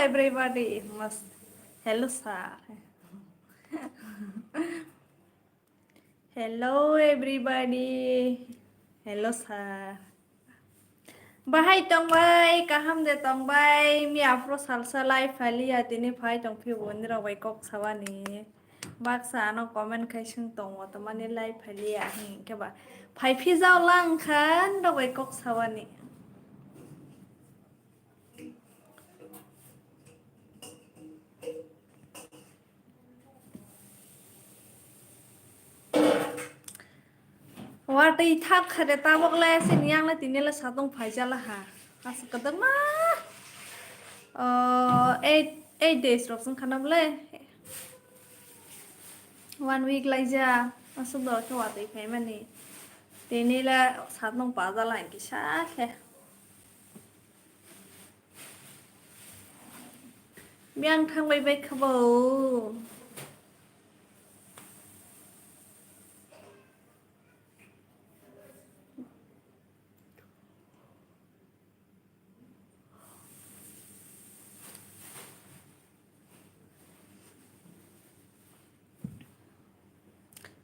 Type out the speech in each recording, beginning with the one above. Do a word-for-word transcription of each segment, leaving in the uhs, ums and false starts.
everybody. Mas-, hello, sir. Hello, everybody. Hello, sir. Bahai tongbai, kaham de tongbai, mi aphuru salsa live phailiya, tini phai tongphi bo, nirok bai kok sabani. Baksa ano comment khai swng tongo, tamani live phailiya, hinkhe ba phai phijao lang khan, nirok bai kok sabani. Watwi thak kha de tabok le, sini yang le tini le satong phaijala ha. Aswk kwdwkma. Oh, eight, eight days rok swng khana bole. One week laija. Aswk dor khe watwi phaimani. Tini le satong pajala hinkhe sa khe. Biyang thangbai bai kha bo.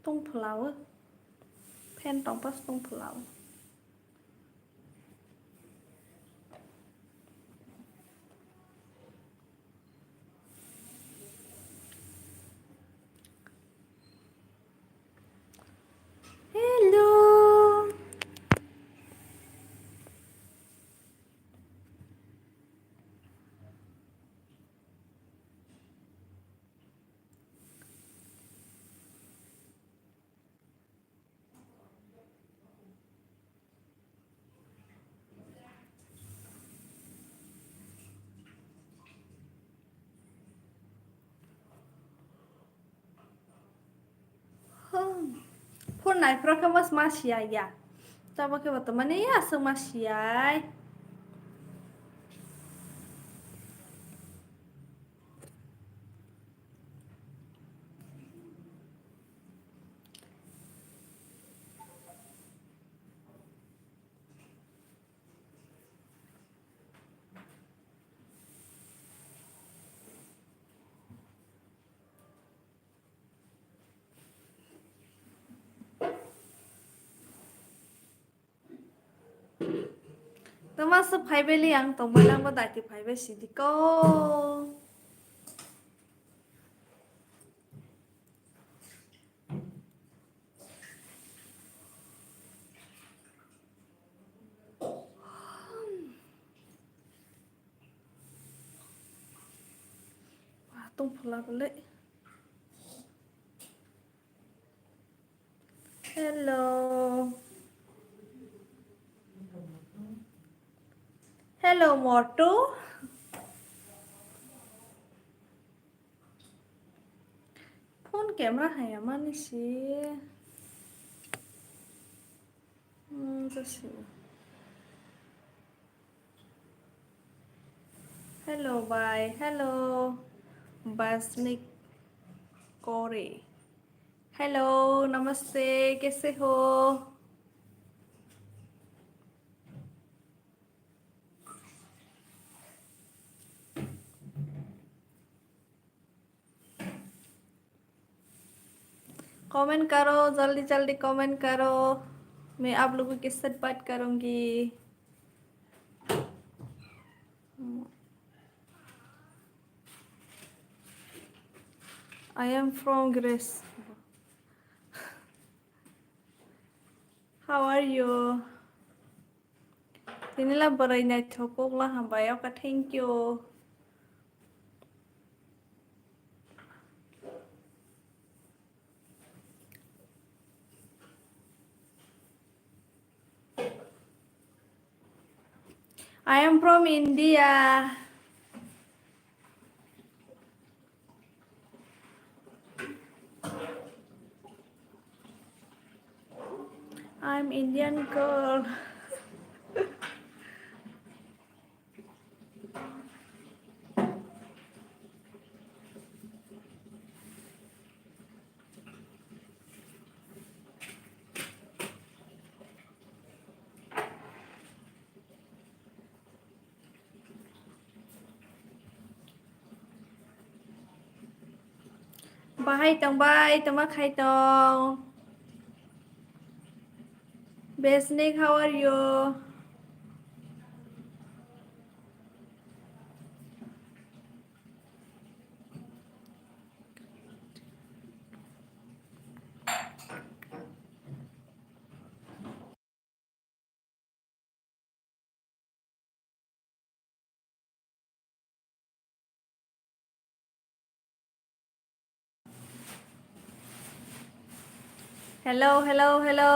Tong phlawi. Fan tong pas tong phlawi. Hello. Phone naiphuru khe mas ma siya ya. Tamo khe bo tongmani aswk ma siyai. Tama se phaibai le ang tongbai lang bo daiti phaibai sidi ko. Wah, tong phola bole. Hello. Hello, Motu. Phone camera haya mani si. Hmm, just see. Hello, bhai. Hello, Basnik Kore. Hello, namaste. Kaise ho? Comment करो, जल्दी जल्दी comment करो। मैं आप लोगों के साथ बात करूंगी। I am from Greece. How are you? Tini la bwrwi naithok kok la hambai, okay, thank you. I am from India. I'm Indian girl. Bahai tong bai, tongma khai tong. Besnik, how are you? Hello, hello, hello.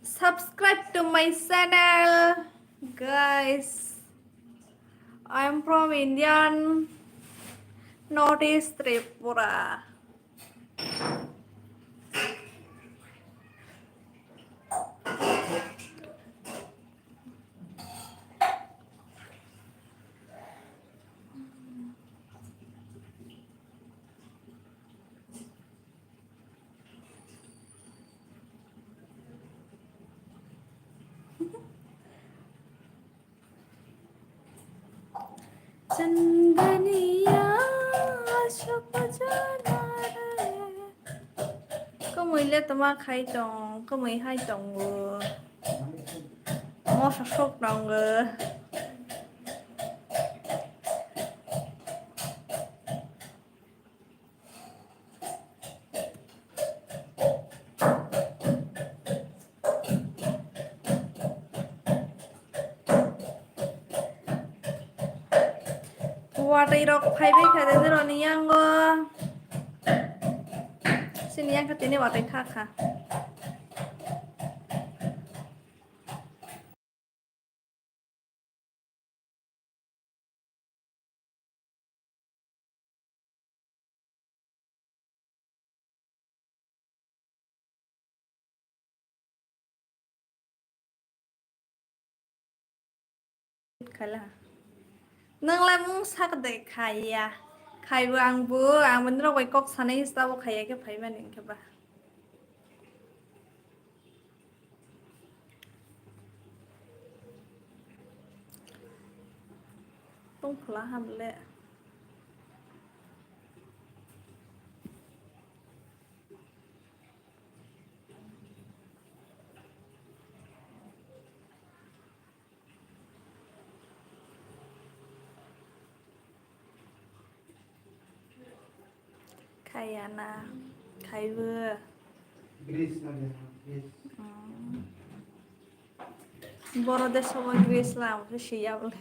Subscribe to my channel, guys. I'm from Indian Northeast Tripura. Chandaniya ashok jana re. Kwmwi le tongma khai tong, kwmwi hai tongo. Moso sok tongo. Watwi rok phaibai kha de noroni yango. Chini yang kha tini watwi kha kha. Khala. Nang lai mung sak de khaiya. Khaibo ang bo, ang bo norok bai kok sanai tabok khaiya khe phaimani hwnkhe ba. Tong phla ham le. Khaiya na, khaibo. Greece na, greece. Mm. Boro de sobo greece lam se siya bole.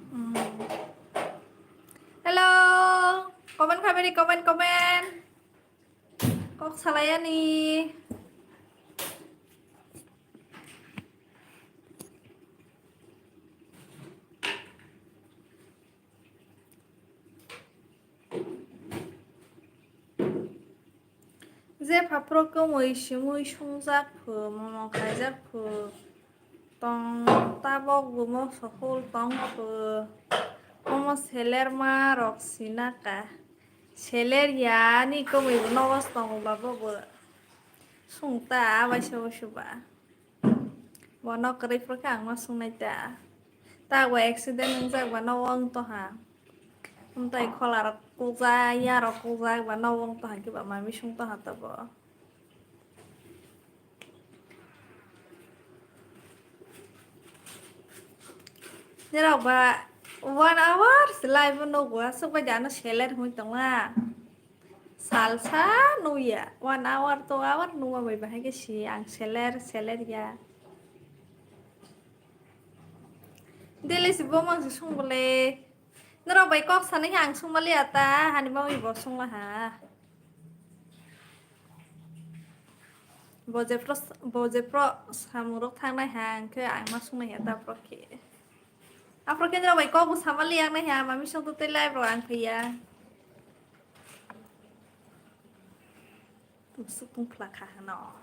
Mm. Hello, comment khaimani, comment, comment. Kok salayani. Jepha phuru kwmwi simwi sungjak phu, momo khaijak phu, tong tabok bo moso hul tong phu, omo selerma rok sinaka. Seler ya ni kwmwi bo nogo tongo ba bo bo. Sung ta waisa waisa ba. Bono kwrwi phuru khe ang ma sungnai ta. Ta bo accident wngjak ba nogo wng tongha. Amtwi khola rok kukjak, ya rok kukjak ba nogo wng tongha khe ba mami sung tongha ta bo. Norok ba one hour se live o nugo, aswk bai de ano seler hwnwi tongma. Salsa nuya, one hour, two hour numa bai bahai khe si ang seler, seler ya. Daily si bo mang si sung bole. Norok bai kok sanai khe ang sung maliya ta, hani bagwi bo sung laha. Bo jephru, bo jephru samung rok thangnai ha, hwnkhe ang ma sungnai ha, ta phuru khe. Aphuru khe norok bai kok bo sama liya nai ha, mami song tei live rok ang phaiya. Tumsuk tong phla kha hano.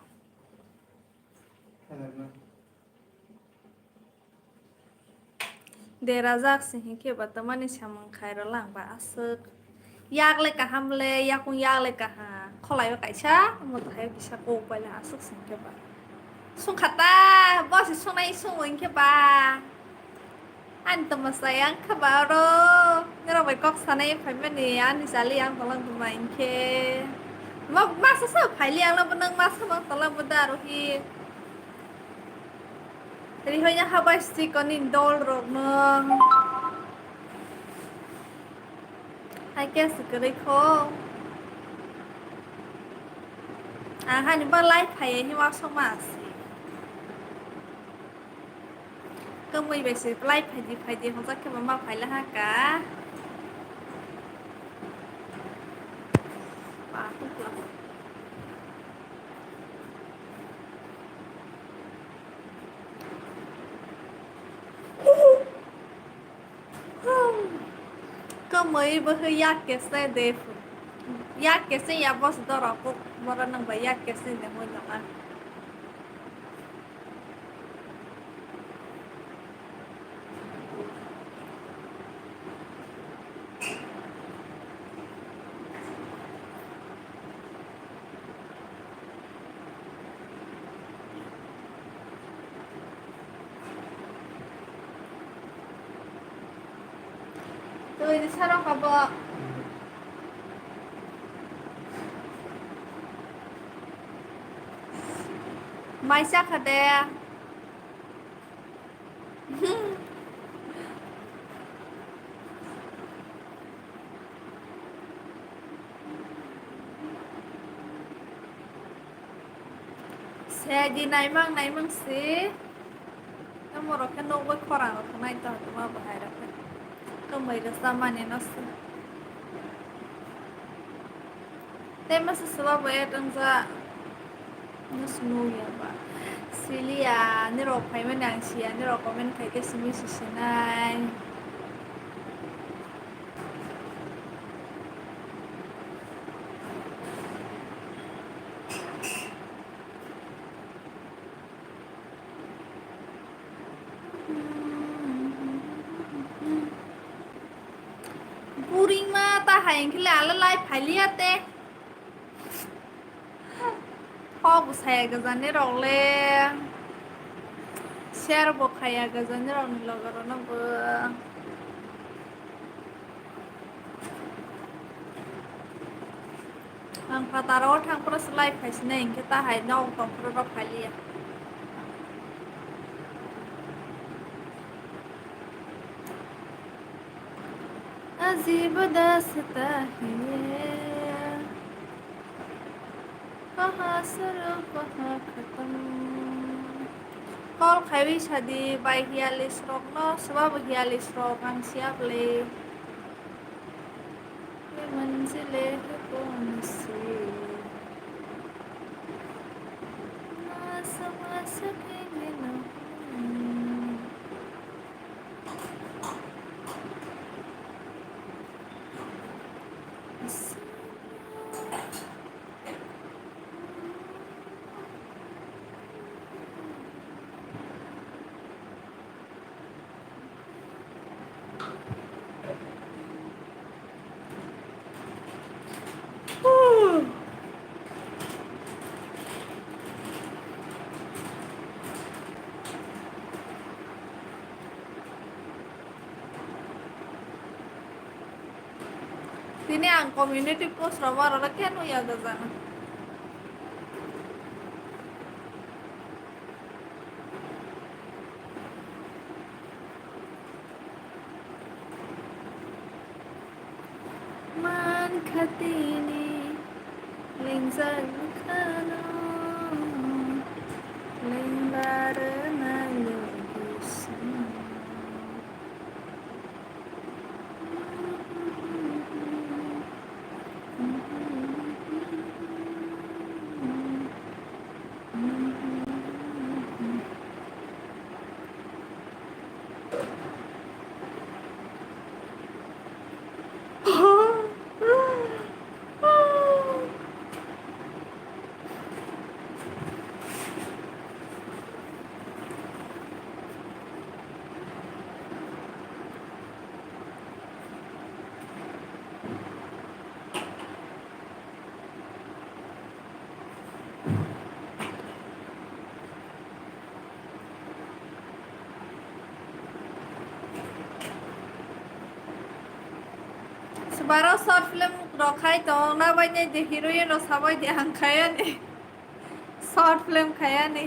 Derajak se hinkhe ba tamani samung khairok lang ba aswk. Yak le kaham le, yakung yak le kaham. Kholai o kaisa, omo to hai kisa kok bai le aswk sing khe ba. Sung kha ta, bo se sungnai sung wng khe ba. Ani tamo saya wng kha ba oro. Norok bai kok sanai phaimani ani chali ang tolak buma wng khe. Mo masa sa phaili ang bo nwng masa mang tolak bo da aro hi. Rihoi ya habai sikoni dol rok no. Hai khe se kwrwi kho. Ang hani ba live phaiya hima soma se. Kwmwi bai se live phaidi phaidi hojak khe ba ma phaila ha ka. Ba, Kwmwi bwkhwi yak kese de. Yak kese ya boss dorok kok boro nang bai yak kese de moi nang. Twi ni saro kabo. Mai cha kha de. Sedi naimang naimang si. Tamo rok khe nugwi khorang rok nai to tuma bahai rok khe. Kwmwi rwsa mani no si. Tei masa swba bo add wngja. No swngo ya ba. Siliya, nirok phaimani ang siya, nirok comment khai khe simi si sinai. Buring ma ta hai wngkhe le ala lai phailiya te. Kok bo saya gajani rok le. Share bo khaya gajani rok ni loge rok no bo. Ang phataro thang phuru slai phai sinai hinkhe ta hai nok tong phuru rok phailiya. Ajib dastan hai ye. Kaha shuru kaha khatam. Call khaiwi sadi bai hiyalis rokno, swbabo hiyalis rok ang siya bwle. Ye manzile hai kaun si? Na samajh sakenge na hum. Tini ang community post rok oro khe nukya gajana. Man khatini lengjak bwkhano lengbar na logi song. Swbaro short film rok khai tong na bai nai de, heroine rok sabai de ang khai ani. Short film khai ani.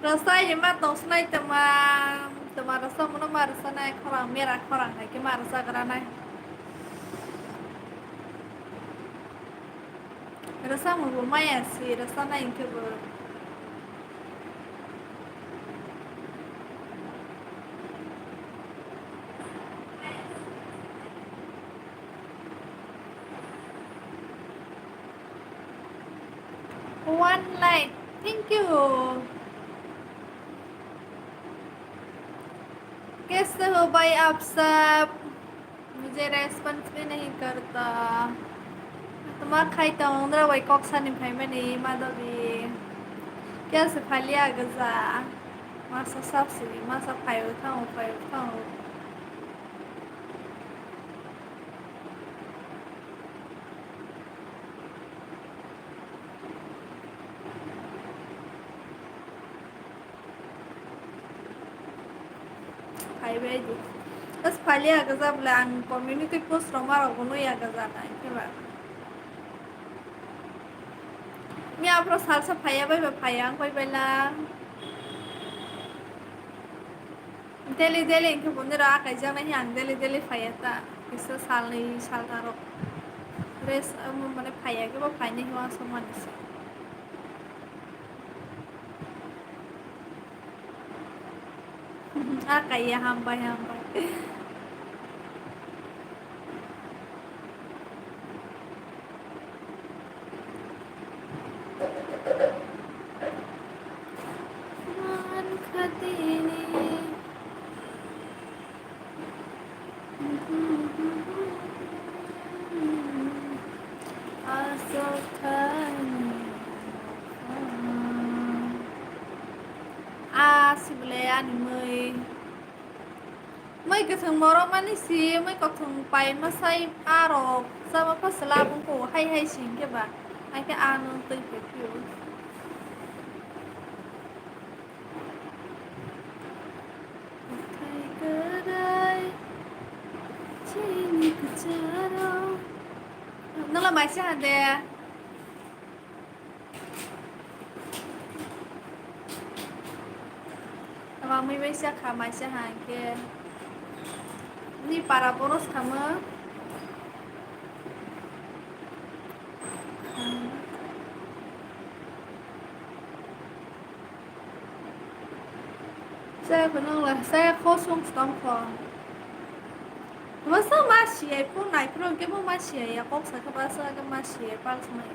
Rwchai hima tongsinai twma, twma rwchapmano ma rwchanai, khorang mera khorang hai khe ma rwchagranai. Rwchapmung bo maya si rwchanai hwnkhe bo. One like, thank you. कैसे हो भाई आप सब? मुझे रेस्पॉन्स भी नहीं करता। Toma khai tong wngdra bai kok sani phaimani ma dobi. Kya se phalia gaja. Masa sap sini, masa phaiwi thango, phaiwi thango. Phaibai di. Bas phalia gaja bwle ang community post rok ma rok bo nui ya gaja nai khe ba. Ni aphro salsa phaiya bai ba phaiya ang pai bai la. Daily daily hwnkhe bo nirok akai jaknai hwnkhe ang daily daily phaiya ta. Kisa salnwi saltharok rest, omo mane phaiya khe bo phainai hwnwi uansukmani se. Akai ya, hambai, hambai. Man khatini. Aswk thani. A sibole ani mui. Mui kwthwng morok mani si, mui kwthwng pai masai arok chama pha sela bungko hai hai sing khe ba. Hai khe ano twi khe phio. Kwthai kwrai chini kwcharo. Nwngla maisa ha de. Tama mui bai sa kha maisa ha hwnkhe. Ni para boros kha mo. Chaya phano wngla, chaya kho song tong kho. Masa ma siyai phone nai phuru hwnkhe bo ma siyai ya, kok sa khe basa khe ma siyai pal swnai.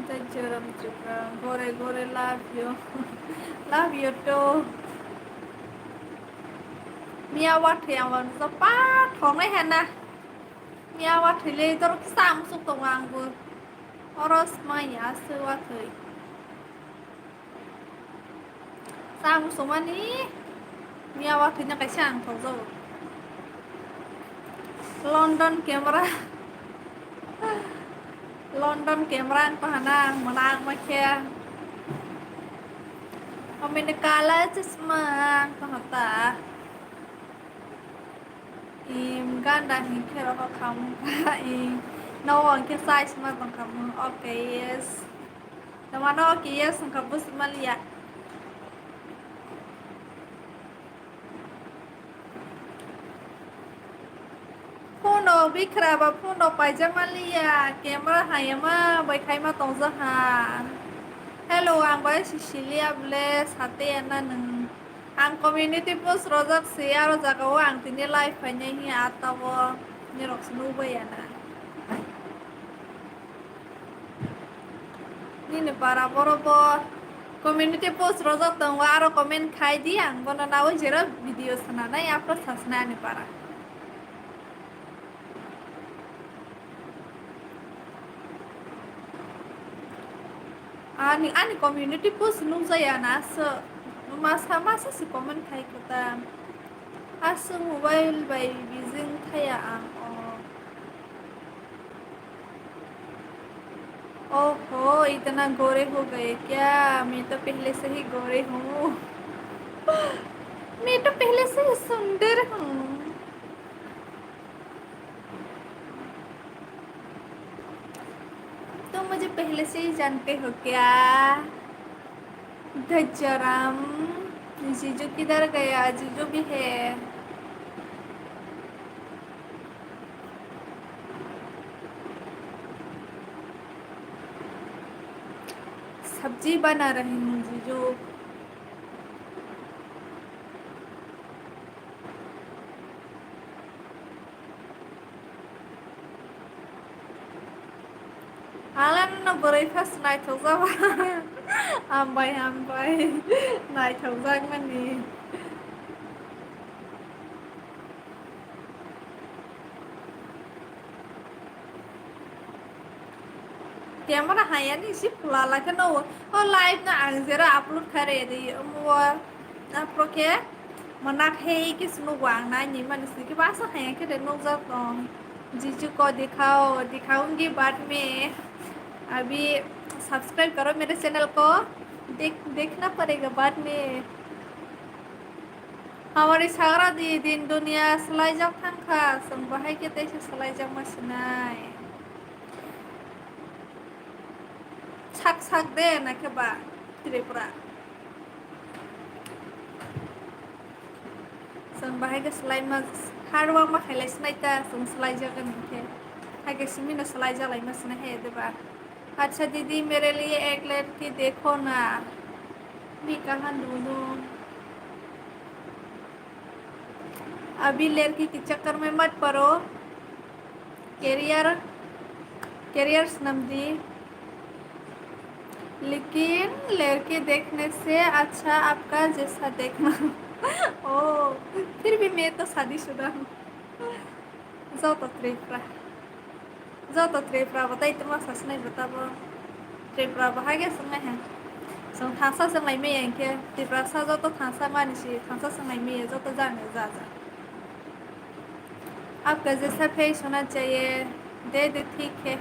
Thank you, Ram Tripura. Gore gore love you. Love you too. Miya wathwi ang wansa pa thongnai hena. Miya wathwi le dor kisa musuk tongo ang bo. Oro smai ya se wathwi. Samung songmani miya wathwino kaisa ang thokjago. London camera. London camera ang pahana ang mwnang ma khe. Omini kala chasma ang pahata. Im ganda hinkhe rokho khamung kha, im nogo hinkhe chai sima tong khamung. Okay, yes. Tama nogo ki yes wngkha busi maliya. Bikra ba phone rok paijak manliya, camera hayama bai khaima tongjaha. Hello, ang bai sisiliya ble sate na nung. Ang community post rojak se aro jaga o ang tini live phainai hiya atabo nirok se nubaiya na. Nini para boro bo community post rojak tongo, aro comment khai di, ang bono nawi jero video sananai, apro sasnai ani para. Ani, ani community post nukjaya na aswk masa masa se comment khai kwta. Aswk mobile bai busy wngthaya ang o. ओहो, इतना गोरे हो गए क्या? मैं तो पहले से ही गोरे हूँ। मैं तो पहले से ही सुंदर हूँ। तुम मुझे पहले से ही जानते हो क्या? धज्जराम, जीजू किधर गया? जीजू भी है। सब्जी बना रही हूँ जीजू। Alam no bwrwi phas naithok jaba. Hambai, hambai. Naithok jak mani. Camera hayani si pula la khe no o live no ang jera upload kha re di omo o apro khe manak hei khe sunu wang nai ni mani si khe basa haya khe de nukjak tong. जीजू को दिखाओ, दिखाऊंगी बाद में। अभी सब्सक्राइब करो मेरे चैनल को, देख, देखना पड़ेगा बाद में। Hamari sagra di din dunia swlaijak thangkha, chwng bahai khe teisa swlaijakma sinai. Sak sak de na khe ba Tripura. Chwng bahai khe swlaima hard work ma khailai sinai ta, chwng swlaijak ani khe. Hai khe simi no swlaijaklaima sinai hai de ba. अच्छा दीदी, मेरे लिए एक लड़की देखो ना। मैं कहाँ ढूंढूं? अभी लड़की के चक्कर में मत पड़ो। Career, career snam di। लेकिन लड़की देखने से अच्छा आपका जैसा देखना। ओ, फिर भी मैं तो शादीशुदा हूँ। Joto Tripura. Joto Tripura bo tai tongma sa sinai bo tabo. Tripura bo hai khe swngnai ha. Chwng thangsa chwng lai maya hinkhe Tripura sa joto thangsa mani si thangsa chwng lai maya joto jani ja ja. आपका जैसा फेस होना चाहिए, दे दे ठीक है।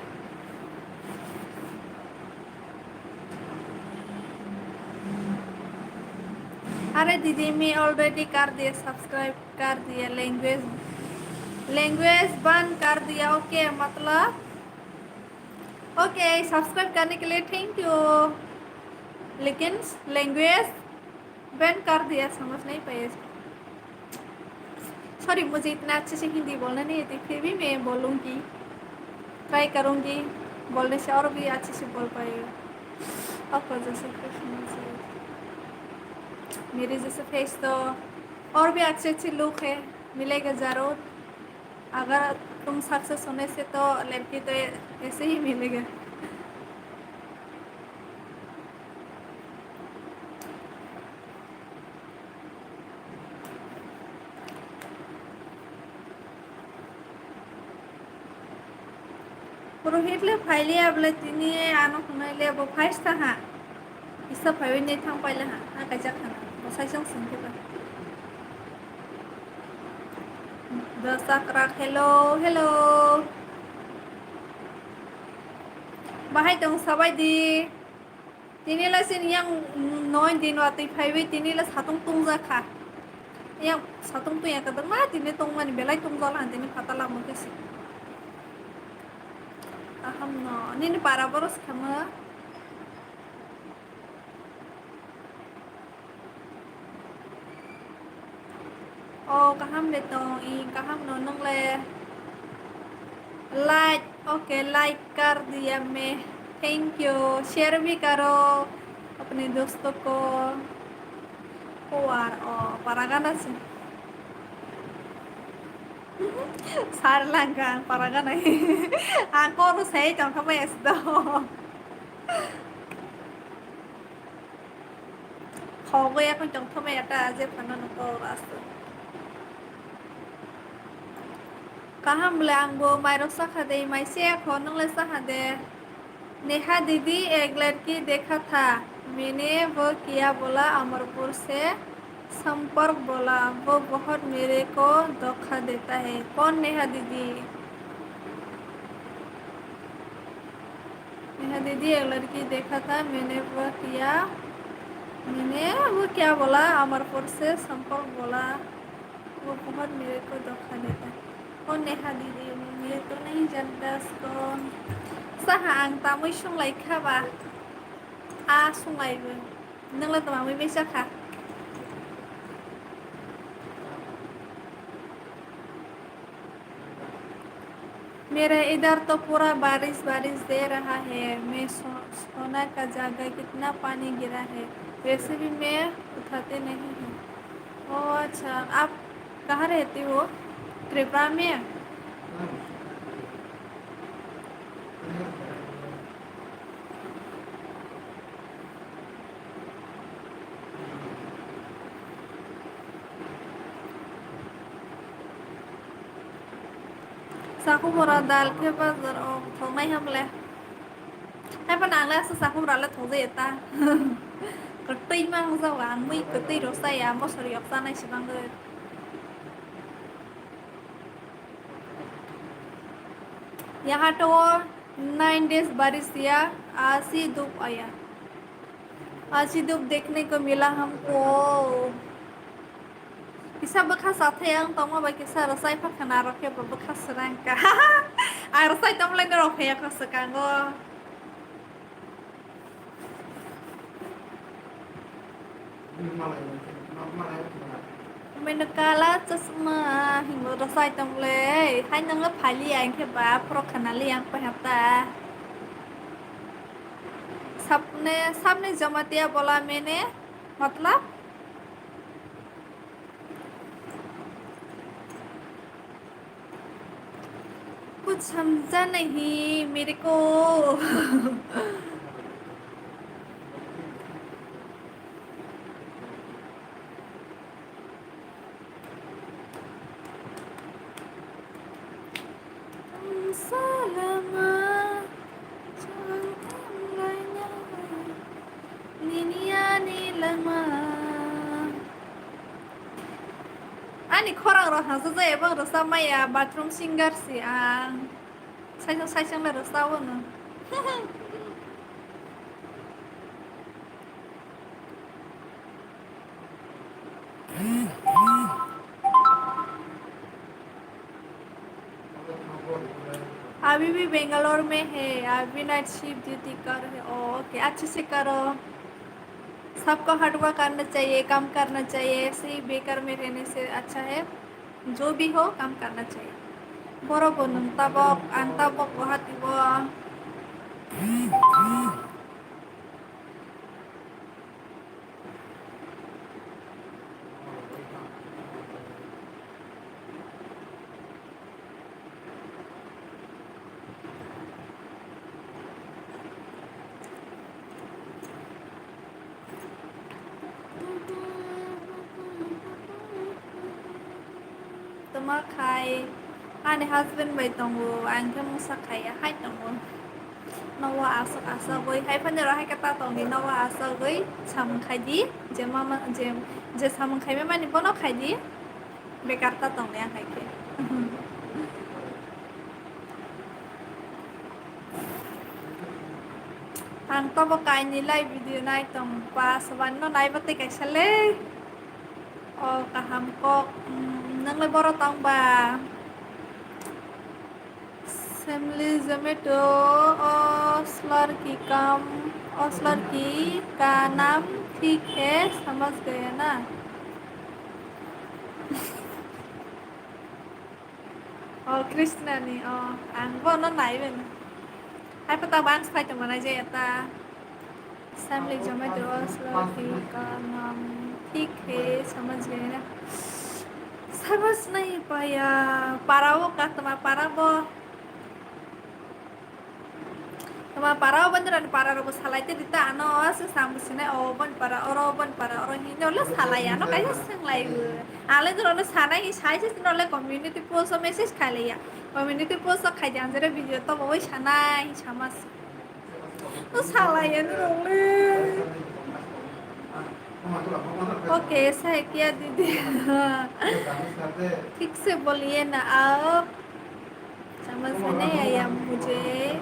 अरे दीदी, मैं already कर दिया सब्सक्राइब। कर दिया। लैंग्वेज, लैंग्वेज बंद कर दिया। ओके, मतलब, ओके, सब्सक्राइब करने के लिए थैंक यू, लेकिन लैंग्वेज बैन कर दिया, समझ नहीं पाए। सॉरी, मुझे इतना अच्छे से हिंदी बोलना नहीं आती, फिर भी मैं बोलूँगी। ट्राई करूँगी बोलने से, और भी अच्छे से बोल पाएगा। आपका जैसे फेस, मेरे जैसे फेस तो और भी अच्छे अच्छे लोग हैं, मिलेगा जरूर। अगर तुम सक्सेस होने से तो लड़की तो ऐसे ही मिलेगा। Purohit le phailiya bwle tini ano hwnwi le bo phai sa ha. Kisa phaiwi nai thang paila ha, ha kaijak ha na. Bo sai chwng sing khe ba. Da sakrak, hello, hello. Bahai tong sabai di. Tini le chini yang noi din watwi phaiwi tini le satung tungjak kha. Yang satung tungya kwbangma tini tongmani belai tungjak laha tini phatar lama khe se. Aham no nini para boros khama. O kaham le tong, i kaham no nung le. Like, okay, like कर दिया मैं। Thank you. Share भी करो अपने दोस्तों को। ओ यार, ओ, paragana se. Sar langka, paragana. Ang koro sai tongkha bai asdo. Khogwi yakung tongthokmaya ta, je phano nukho aswk. Kaham le, angbo mairok chakha de, mai se kho, nwng le chakha de. Neha दीदी, एक लड़की देखा था मैंने, वो क्या बोला, अमरपुर से संपर्क बोला, वो बहुत मेरे को धोखा देता है। कौन नेहा दीदी? नेहा दीदी, एक लड़की देखा था मैंने, वो किया, मैंने वो क्या बोला, अमरपुर से संपर्क बोला, वो बहुत मेरे को धोखा देता है। कौन नेहा दीदी? मैं तो नहीं जानता उसको। Saha ang tamwi sunglai kha ba. A sunglai bo. Nwng le tama mui mesa kha. मेरे इधर तो पूरा बारिश बारिश दे रहा है। मैं सो, सोने का जगह कितना पानी गिरा है, वैसे भी मैं उठाते नहीं हूँ। ओ अच्छा, आप कहाँ रहते हो? त्रिपुरा में? Sakhubora dal khe bazar o thongnai hamle. Hai phano ang le aswk sakhubora le thongjaya ta. Kwtwi ma wngjago ang, mui kwtwi rw chaya, mosori yok chanai se bagwi. यहाँ तो nine days बारिश दिया, आज ही धूप आया। आज ही धूप देखने को मिला हमको। Kisa bwkha sathai ang tongma bai kisa rwchai phakha narok khe bo bwkha srang ka. Ang rwchai tongmlai norok phaiya kha swkango. Meno kala chasma hingo rwchai tongmlai. Hai nangla phali ang khe ba phorok khana li ang paihata. Sapne, sapne jamatia bola mene, matlab? कुछ समझा नहीं मेरे को। Salama, chang thamlaina, nini ani lama. Ani khorang rok hangsa jaya bang rwchap maya, bathroom singer si ang. Saisang saisang le rwchap o no. अभी भी बेंगलोर में है, अभी नाइट शिफ्ट ड्यूटी कर रहे। ओ, ओके, अच्छे से करो। सबको हार्ड वर्क करना चाहिए, काम करना चाहिए, ऐसे ही बेकार में रहने से अच्छा है। जो भी हो, काम करना चाहिए। Borok bo nwng tabok, ang tabok, bo hati bo. Tama khai ani husband bai tongo, ang khe mungsa khaiya hai tongo. Nogo aswk aswgwi hai phano rw hai khe ta tongdi, nogo aswgwi samung khai di, je mama, je, je samung khaimani bono khai di, bekar ta tongdi ang hai khe. Ang tobo kainwi lai video nai tong ba, swbangno naiba tei kaisa le. O kaham kok, mm, nwng le boro tong ba? Family Zomato, o slor ki kam, o slor ki ka naam thik hai, samajh gaya na? O Krishna ni, o, ang bono naiben. Hai pa ta bang sai tongma nai jaya ta. Samli Zomato o slo thik ka nam thik he samajh gaya na. Samajh nahi paya. Para o ka tama para bo. Tama para o bani rani para rok bo salai te dita ano o se sam sinai o bani para oro bani para oro hinoi le salai ano kaisa swng lai bo. Ale jora no sanai hi sai se no le community post o message khai le ya. Community post o khai jang jere video to bo oi sanai hi sama se. O salai ya ni rong le. Okay, ऐसा है क्या दीदी? ठीक से बोलिए ना आप। समझ में नहीं आया मुझे।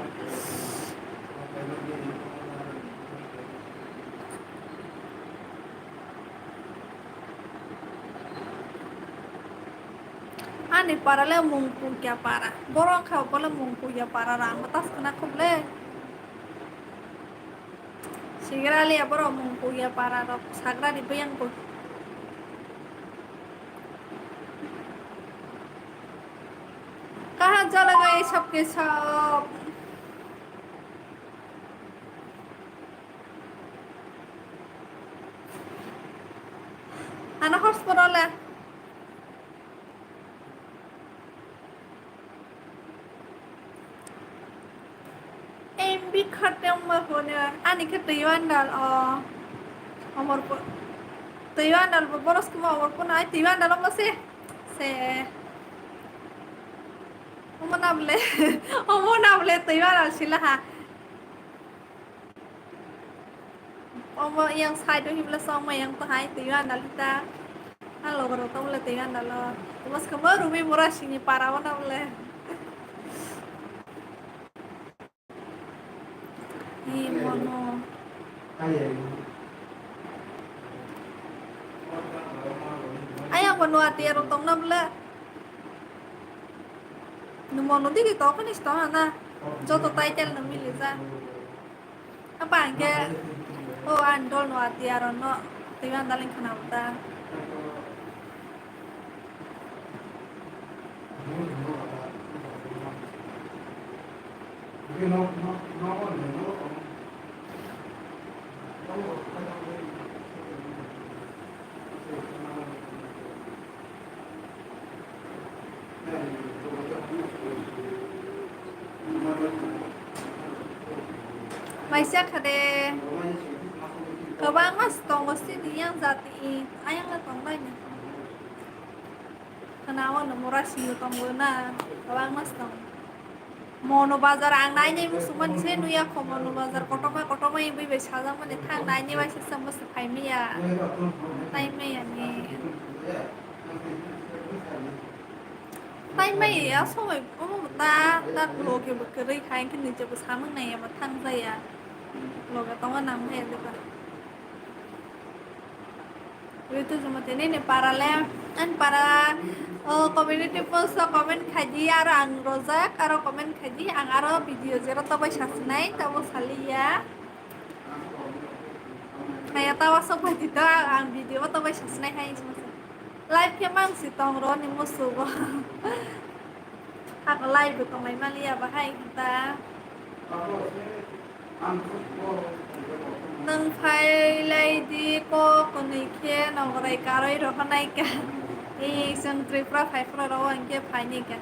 Ani para le mung kukya para. Borok kha bole mung kukya para rang tas kana khub le. Sigra le borok mung kukya para rok sagra di biyang ko. Kaha jala gai sabke sab. Ano hospital le. M B khatem ma hone ani khe twi andal o. Amor po twi andal bo boros kuma amor po nai twi andal mo se. Se. Omo na bole. Omo na bole twi andal sila ha. Omo yang side o himla song ma yang to hai twi andal ta. Ang logo rok tong le twi andal o. Mas kamo rumi mura sini para o na bole. Hi mono. Ayang bo nuati aro tongna bwle. Numo nudi ki tokani sto hana. Joto title no mili ja. Apa angke o andol nuati aro no. Tiba andal khana uta. Maisa khade kwbangma tongo sini yang jati ayang la tonglaini. Khana o no mura sini tongo na kwbangma tongo. Mono bazar ang nainai muchungmani se nuya kho mono bazar kotorma kotorma bui bai sajakmani thang nainai bai se chwngbo se phaimaya. Taimaya ni. Taimaya ya songwi omo ta ta loge bo kwrwi kha hwnkhe nijebo samung naiya bo thang jaya. Loge tongo nang nai ya. Ritu Jumati nini para le, ani para, o, community post o comment khaidi, aro ang rojak, aro comment khaidi, ang aro video jero tobai sasinai, tabo saliya. Kaya tawa sok bai dito, ang video o tobai sasinai hai, live khe mang si tong ro ni musugo. Ako live bo tonglai maliya bahai hinta. Nwng phai lai di kok kwnwi khe nograi karwi rohornai kha. Ee, chwng Tripura phai phuru rw hwnkhe phainai kha.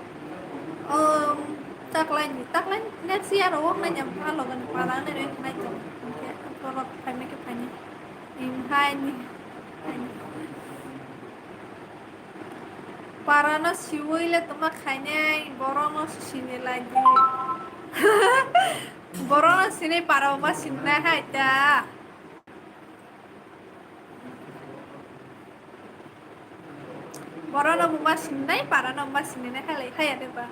O, taklaini, taklaini next year o wngnaini ang phano logoni pala nai rw hwnkhe nai tongo. Hwnkhe borok phaimai khe phainai. Ee, haini, haini. Parano siwi le tongma khainai, borokno sini lai di. Borokno sini parao ma sinai hai ta. Borokno bo ma sinai, parano ma sinai hai lai haya de ba.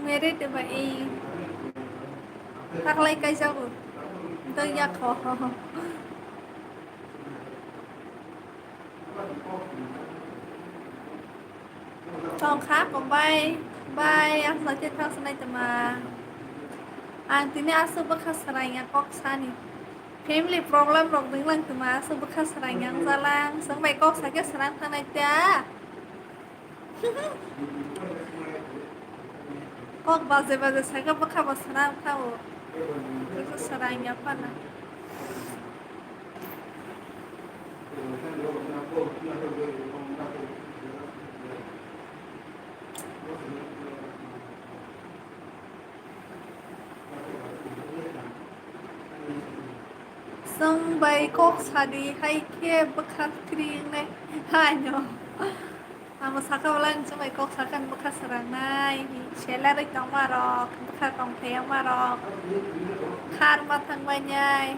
Mere te ba ei. Taklai kaijago. Doi ya kho. Tongkha ko bai bai ang sache thang sanai tama. Ang tini aswk bwkha srang ya kok sani. Family problem rok dwnglang tama aswk bwkha srang yang jalang. Swng bai kok sakhe srang thanai ta. Kok baje baje sakhe bwkha bo srang tao. Bwkha srang ya pana. Chwng bai kok sadi hai khe bwkha kwrwi wngnai hai no. Amo saka bolai chwng bai kok sakha bwkha srangnai, selarwi tongma rok, bwkha tongthai ma rok, kharma thangbai nai.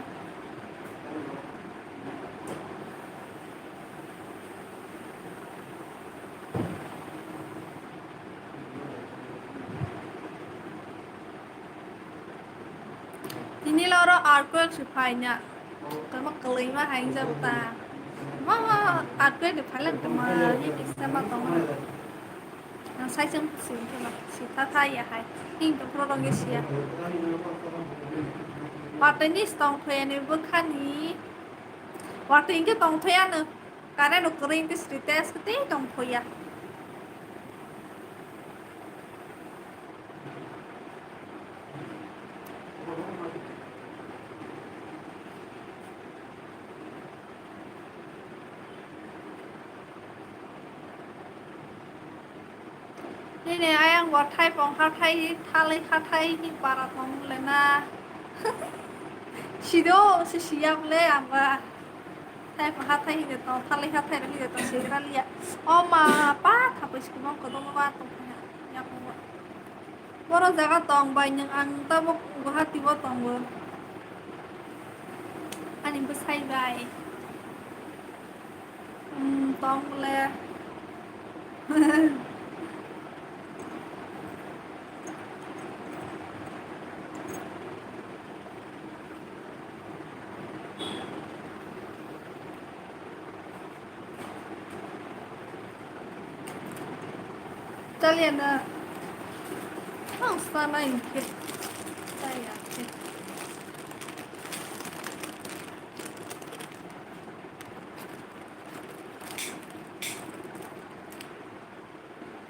Tini loro earthquake si phaina. Tamo kwlwima hai wngjago ta. Ma, ma, earthquake de phailak tama, ni bisa ma tongma. Ang sai chwng si, si tha tha ya hai. Hing to pro rong si ya. Watwi ni tong thoi ani bwkhani. Watwi hingke tong thoi ano. Current rok kwrwi hingke sri test kwtwi tong thoya. Nini ayang bo thaipong hathai, thalai hathai ni para tong le na. Sido, si siya ble amba. Thaipong hathai hide tong, thalai hathai rok hide tong, si kaliya. O ma, pa, thapai si kumang kodomo ba tong kha ya, ya kong ba. Boro jaga tong bai nwng ang tabuk Guwahati bo tongo. Ani bwsai bai. Hmm, tong le. Chaliya na. Ang sana inkhe. Chaya khe.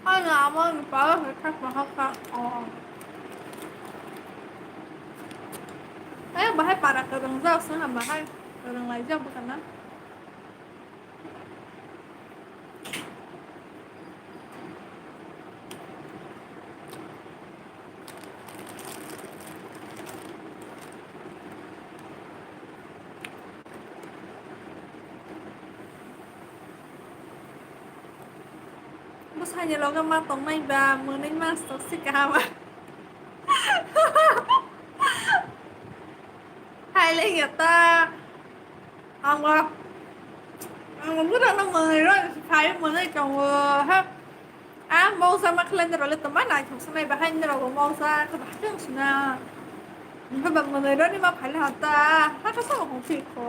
Ano amo ni pala khe thak mahal kha. Oh. Ay, bahai para kwrwngjak song ha bahai kwrwng laijak bwkha na. Bwsani loge ma tongnai ba mwnwi mas tok se kaham. Hai le ya ta. Ang ba. Ang ba bura no mwnwi ro phai mwnwi tongo ha. Ang moksa ma khlai nirok le tongma naithok sanai bahai nirok bo moksa khe bahai tong sina. Nokha ba mwnwi roni ma phaile hota ha ka sa hong thik kho.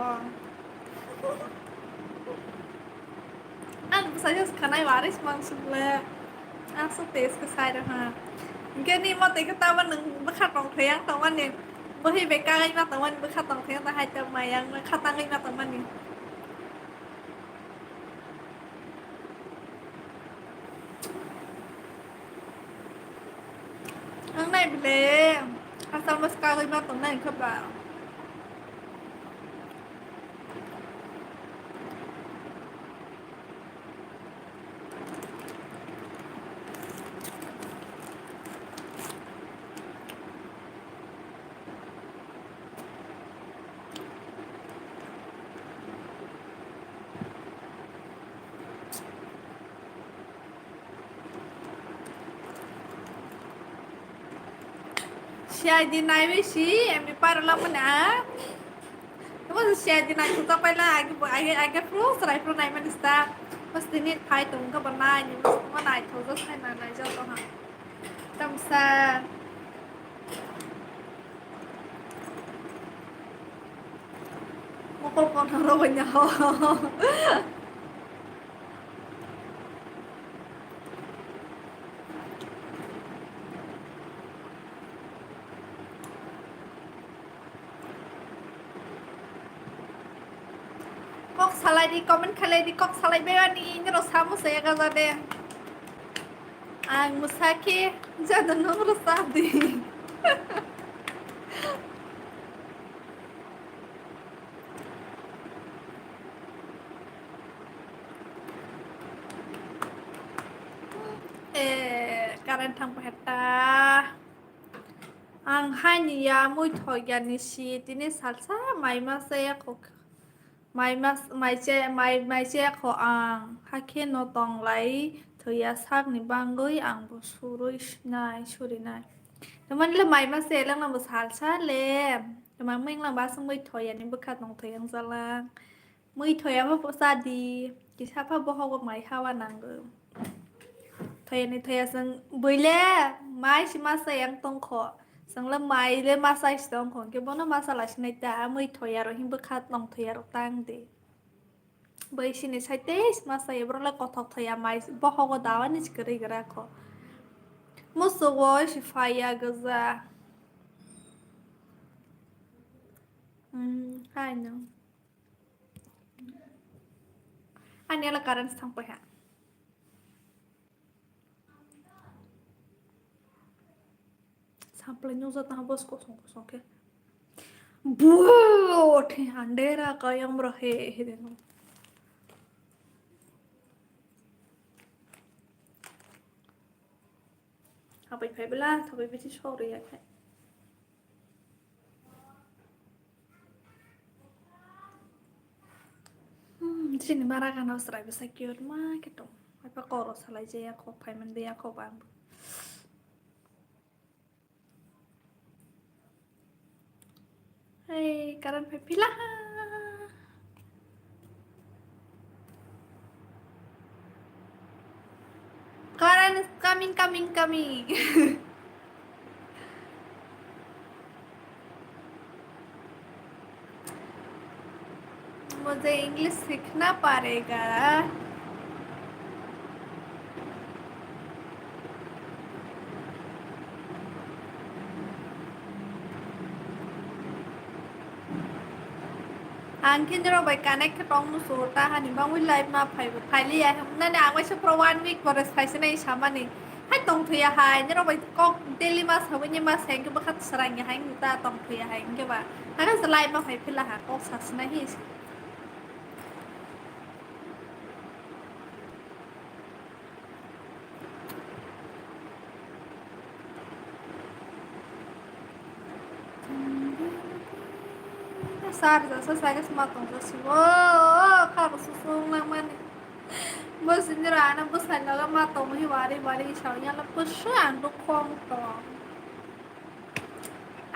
Ang bwsai se khanai waris mang sukle. Ang so test khe sai rok ha. Hingke ni mote khe tamo nwng bwkha tong thai ang tongmani. Bwhi bai kagwi ma tongmani bwkha tong thai ang hai ta mayang khatangwi ma tongmani. Ang nai bile, asal mas kagwi ma tongnai khe ba. C I D naiwi si, M B para lamani a. Tamo C I D nai tuta paila, age, age, age pro, serai pro naimani sta. Mas tini phai tong ka banai, ni mas tamo nai thok, just nai nai, nai jok tong ha. Tamsa. Mokol kono rogoi na ho. Kok salai di, comment khalai di, kok salai bebani, nero samu saya gaza de. Ang musake, jado nong rasa di. Eh, current thang paheta. Ang haini ya mui thok ya ni si tini salsa mai ma saya kho. Mai mas-, mai che-, mai, mai che kho ang, hakhe no tong lai thwiya sakni bangwi ang bo surwi sinai, surinai. Tamani le mai mas se lang bo salsa le. Tamang mui lang ba sung mui thoya ni bwkha tong thoya ang jalang. Mui thoya ma po sa di, kisa pha bohogo mai hawa nango. Thoya ni thoya sung bwile mai si masa yang tong kho. Sung le mai le masa si tong kho, ke bono masa la sinai ta, mui thoya ro hin bwkha tong thoya ro tang di. Bai sini side tei ma sai borok le kothok thaya mai bohogo dawani se kwrwi gra kho. Musugo se phaiya gwja. Hmm, haino. Ani ala current thang paha. Samplai nukjak tang bos kosong kosong khe. Buo, the andera kayam rahe, he de no. Hapai phai bela, thapai bithi sok riya khe. Hmm, chini mara gana srai bwsa cute ma khe tong. Haipa koro salai jaya kho, phaiman de ya kho bang. Hey, current phai phila ha. Current is coming, coming, coming. मुझे इंग्लिश सीखना पड़ेगा। Ang khe norok bai connect khe tong musu ta hani bangwi live ma phai phai liya hwnmani ang waisa pura one week pore sai se nai samani. Hai tong thuya hai norok bai kok daily ma sawi ni ma se hwnkhe bwkha swrang ya hai ta tong thuya hai hwnkhe ba. Hakhe se live ma phai phila ha kok sa sinai hi. Sar jasa sai sma tong jasi o kha bo susung nang mani. Bo sini ra ana bo sai laga ma tong hi wari wari sa yala pusu ang do khong tong.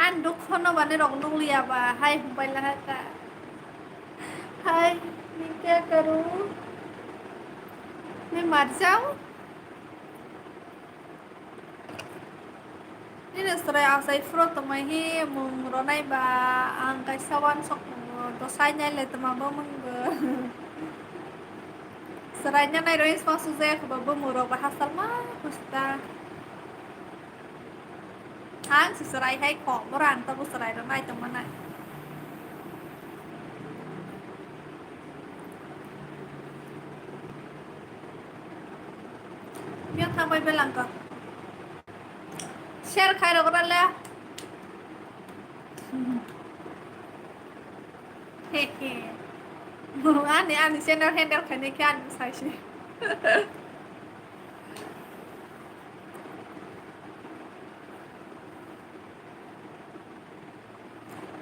Ang dukhono bani rok nukliya ba, hai hwnpai laha ka. Hai, मैं क्या करूँ? मैं मर जाऊँ? Nini srai achai phuru tongmai hi mung ronai ba, ang kaisa wansok tongo, dosai nai le tongma bo mung bo. Srai nai roi sma sujaya khe bo bumung rok ba hasal ma pusta. Ang se chwrai hai kho, boro ang tabuk chwrai rw nai tongma nai. Miyang thang bai belang ko. Share khai rw le. He he. Ani, ani channel handle khainai khe ani sai se.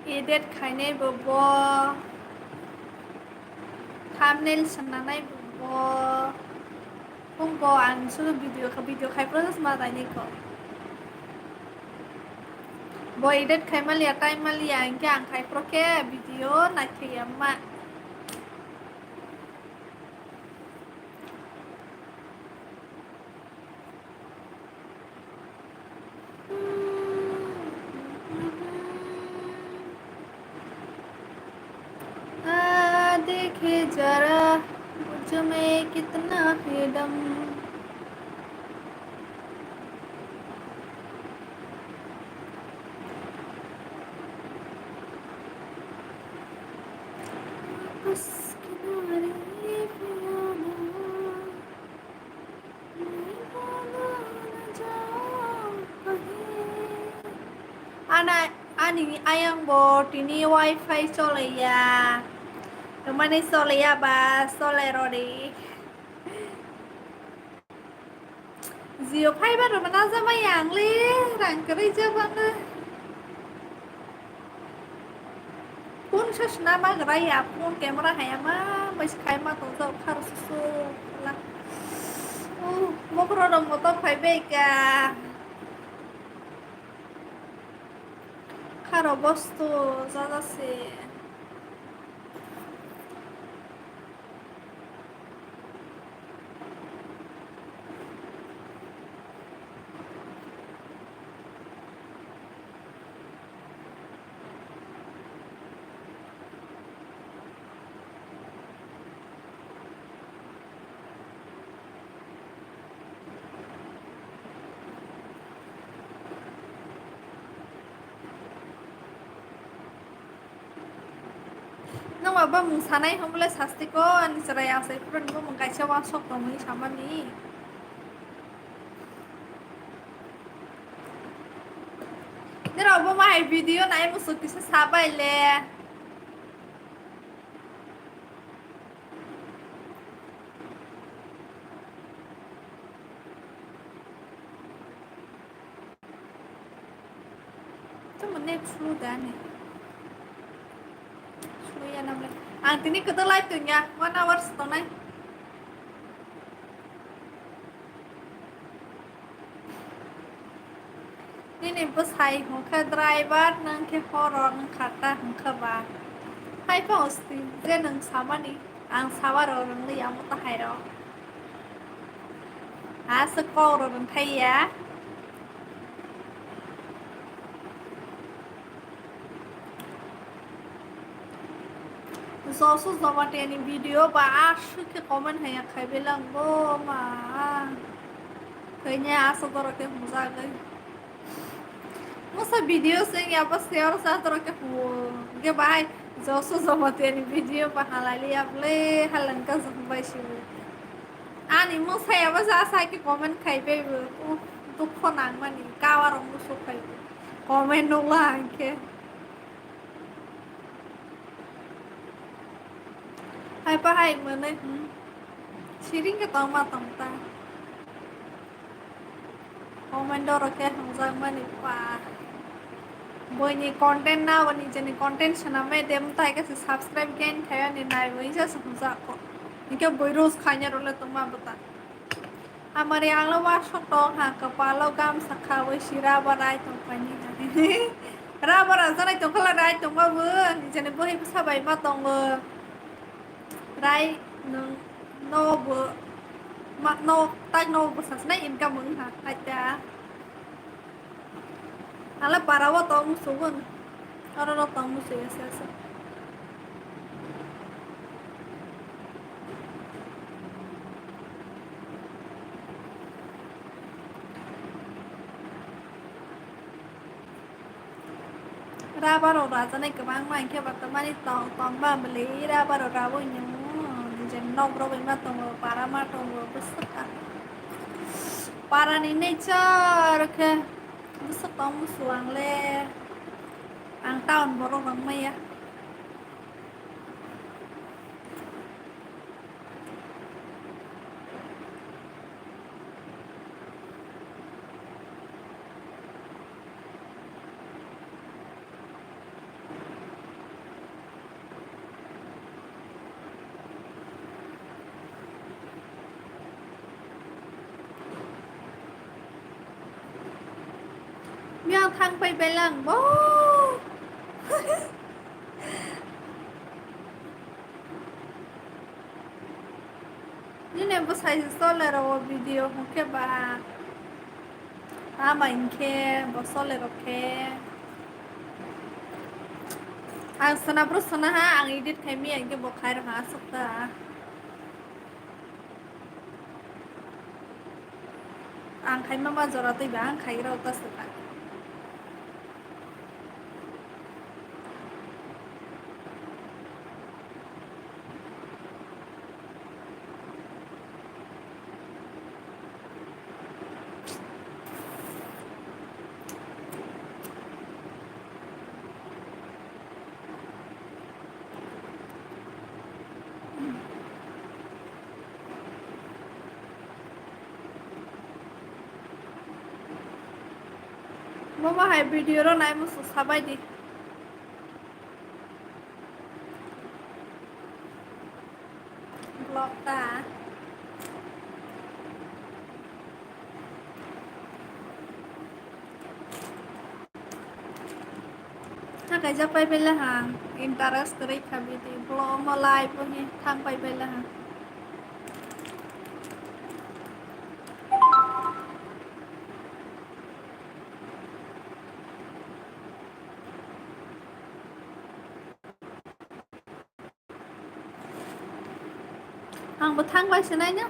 Edit khainai bo bo. Thumbnail sananai bo bo. Hum bo ang sudu video kha, video khai pro ma daini ko. Bo edit khai maliya, time maliya, hingke ang khai pro khe video naithaiya ma. कितना है दम। वापस किनारे पे आना। Ana, ani ayang bo tini wifi chole ya. Mane chole ya ba, chole rodi. Jio fiber rok mana jama yang le, rang kwrwi jabana. Phone se swnama gwrai ya, phone camera hai ma bai se khai ma tong jak, kharo susu la. Uh, bokro rok moto phai bai ka. Kharo bosto jaja se. Nokba bumung sanai hwnle sasti ko ani chwrai asai phuru ni bumung kaisa uansuk tongwi samani. Nirok bo mahai video nai muchuk kisa sabai le. Tamo net slow da ni. Slow ya namle. Ang tini kwtal live tongya, one hours tongnai. Nini bwsai hwnkhe driver, nang khe horror wngkha ta hwnkhe ba. Hai pha osti je nwng samani, ang sawa rw rwngli amo ta hai rw. Aswk kok rw rwngthai ya. Josu Jamatia ni video ba aswk khe comment haya khai belang bo ma. Khaina asa borok khe hwnjagwi. Musa video sing ya ba share sa borok khe huo. Ge bai Josu Jamatia ni video ba halali ya ble halang ka jong bai si. Ani musa ya ba sa sa khe comment khai be bo. Uh, dukho nang mani kawa rong musu khai. Comment nukla hwnkhe. Hai pa hai mwnwi, hmm. Siring khe tongma tong ta. Comment dorok khe hwnjakmani pa. Boini content na, bo nijeni content swnamwi de, mwtai khe se subscribe gain khai ani nai bo, hwnsa se hwnjak kho. Hinkhe boi roast khaina rwle tongma bwta. Amari anglo wasok tong ha, kwpalo gamsa khawi si rubber rai tongphani ha. Rubber rajanai tongkhala rai tongma bo, nijeni bwhwi bwsa bai ma tongo. Rai nwng no bo, ma, no, tak no bo sasnai income wng ha, aita. Ala para o tong musugo. Oro no tong musu ese ese. Rubber rok rajanai kwbangma hinkhe bo tamani tong tongma bwlwi rubber rok rawi nw nijeni nok rok bai ma tongo para ma tongo bwswk ka. Parani nature khe bwswk tong musu ang le, ang town borok wng maya. Miyang thang pai belang bo. Nini bwsai se chole rw o video hwnkhe ba. Ama hinkhe bo chole rw khe. Ang sona bro sona ha, ang edit khai miya hinkhe bo khai rw ha aswk ta. Ang khaima ma jora twi ba ang khaigra uta swkha. Mama hai video ro nai musu sabai di. Vlog ta. Thang kaijak pai bela ha, interest kwrwi kha bini vlog mo live bo hi thang pai bela ha. Ang bo thang bai se nai na.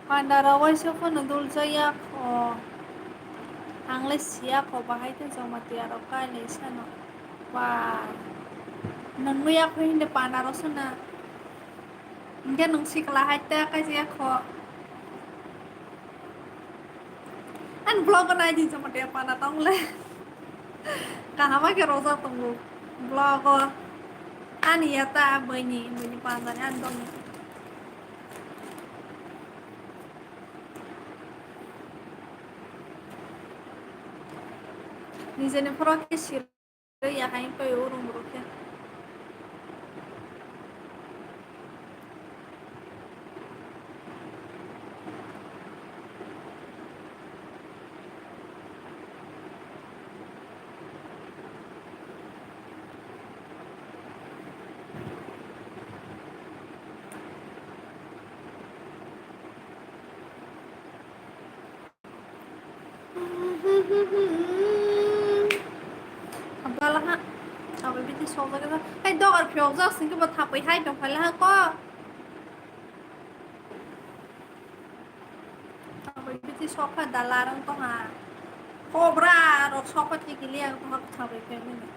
Panda rok waisa phano dul jaya kho. Ang le siya kho bahai khe Jamatia rok kai lai sano. Ba. Nang nuya kho hindi panda rok sana. Hingke nung sikla hai te kaisa ya kho. Ani vlog o nai di Jamatia pana tong le. Kaham khe rojak tongo vlog o. Ani ya ta bini, bini pana ni ani dong. Nijeni phoro khe sir. Tei ya hai tei o rung rok khe. Abdallah ha. Abo biti sokjak khe. Hai dogar phiyokjak singkhe bo thapwi hai tongphai ha ko. Abo biti sokha dalarang to ha. Kobra rok sokha thikili ang to ha thapwi phai mani.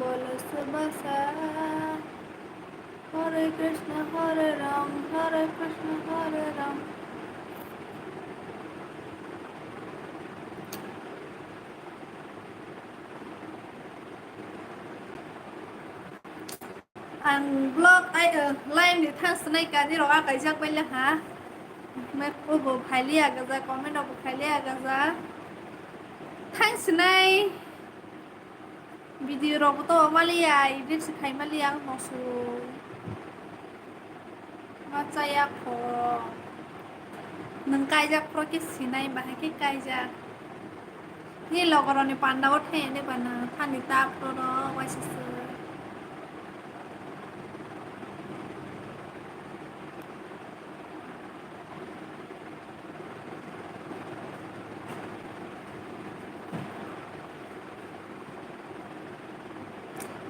Bolo subasa. Hare Krishna, Hare Ram, Hare Krishna, Hare Ram. Ang vlog ai, eh, live ni thang sinai kani rok a kaijak bai le ha. Me ko bo phai liya gaja, comment rok bo phai liya gaja. Thang sinai video rok bo to maliya, edit se khai maliya ang no su. Ma chaya kho. Nwng kaijak phoro khe sinai, bahai khe kaijak. Ni logoroni pandao thai ani bana thani ta phoro waisa se.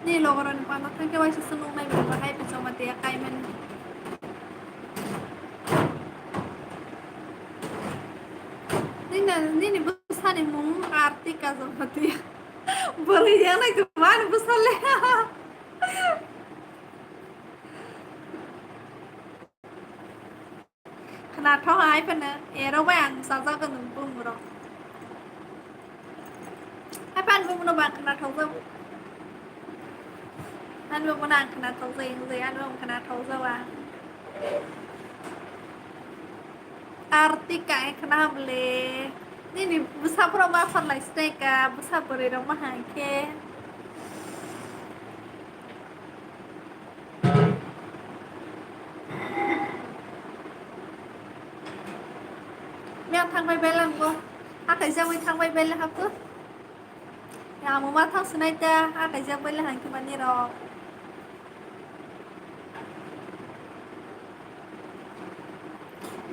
Ni logoroni pano thangke waisa se nung nai bwlai hai bwsama tiya kaimani. Nini, nini bwsani mung Artika Jamatia. Bwrwi yang nai kwmani bwsale. Khwnathok hai phano, ero bai ang sajagwi nung bumung rok. Hai phano bumung no bang khwnathok jago. Ani bumung no ang khwnathok jago, ani bumung khwnathok jago ang. Artika hai khwna bwle. Nini bwsa phoro ma phan lai stai ka, bwsa bwrwi rok ma hai khe. Yang thangbai bela hwngo. Hathai jagwi thangbai bela hapto. Yang amo ma thang sinai ta, hathai jak bela hangki mani rok.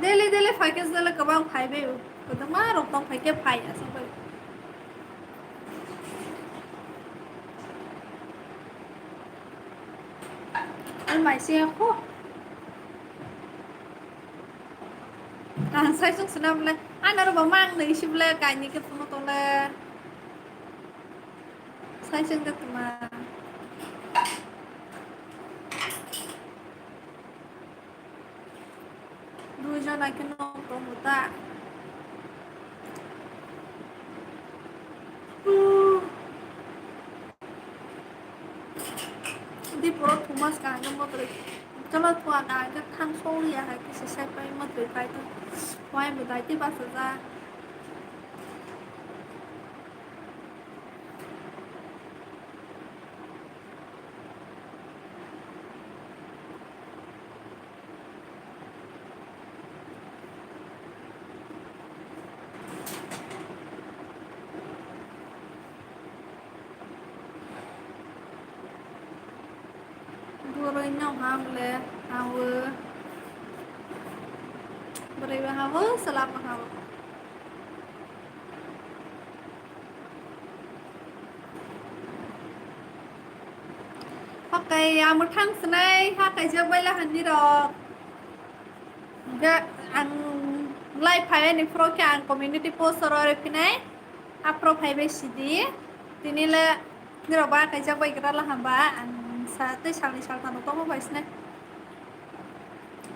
Daily daily phaikhe jale kwbang phaibai o. Kwbangma rok tong phaikhe phai aswk bai. Ang mai se kho. Ang sai sung sina bole. Ano ro ba mang nei si bole kaini khe phone to le. Sai sung de tuma. Dui jona khe nok tongo ta. Di poro thumas kaham khe mwtwrwi. Chwla thua kaham khe thang song ya hai khe se sai pai mwtwrwi pai to. Wai bo dai tei bachajak. Bwrwi no ham le hawo. Bwrwi bo hawo, chwla bo hawo. Hakai amo thang swnai, hakai jok bai lahan ni rok. Ga-, ang live phai ni phro khe ang community post oro re phinai. Aphro phai bai sidi. Tini le nirok ba kaijak bai gra laham ba ang sa tei salni saltano tongo bai sne.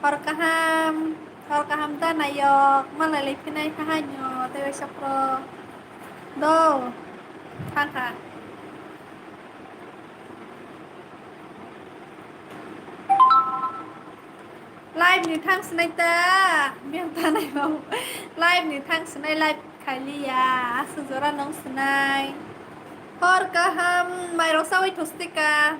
Hor kaham, hor kaham ta nayok, malai lai phinai kha haino tei bai sapro. Do, thang kha. Live ni thang sinai ta, biyang tanai mau. Live ni thang sinai live khailiya, aswk jora nong sinai. Hor kaham, mairok sawi thostika.